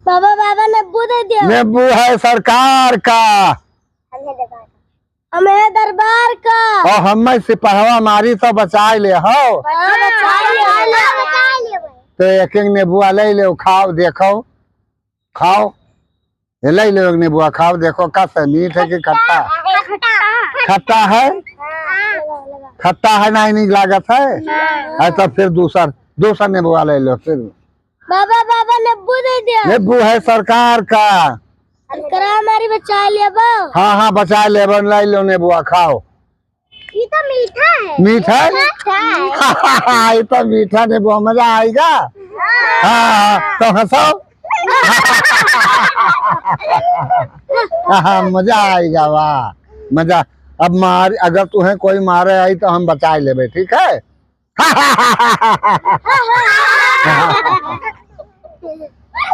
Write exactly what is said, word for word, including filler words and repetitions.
बाबा, बाबा, नींबू दे दियो। नींबू है सरकार का। हम है दरबार का। और हमें सिपहवा मारी तो बचाए ले हो। हाँ, बचाए ले, बचाए ले। तो एक एक नींबुआ ले ले, खाओ, देखो, खाओ। ये ले लो एक नींबुआ, खाओ, देखो कैसे मीठ है कि खट्टा। खट्टा। खट्टा है? हाँ। खट्टा है, नहीं, नहीं लागत है। हाँ। है तो फिर दूसर, दूसर नींबुआ ले लो फिर। बाबा, बाबा, नींबू दे दियो। नींबू है सरकार का। सरकार हमारी बचाए लेबो। हाँ, हाँ, बचाए लेबो, ले लो नींबुआ, खाओ। ये तो मीठा है। मीठा है? मीठा है। ये तो मीठा नींबू, मजा आएगा। हाँ। हाँ, हाँ, तो हंसो। हाँ, मजा आएगा, वाह, मजा। अब मार, अगर तुम्हें कोई मारे आई तो हम बचाए लेबे, ठीक है?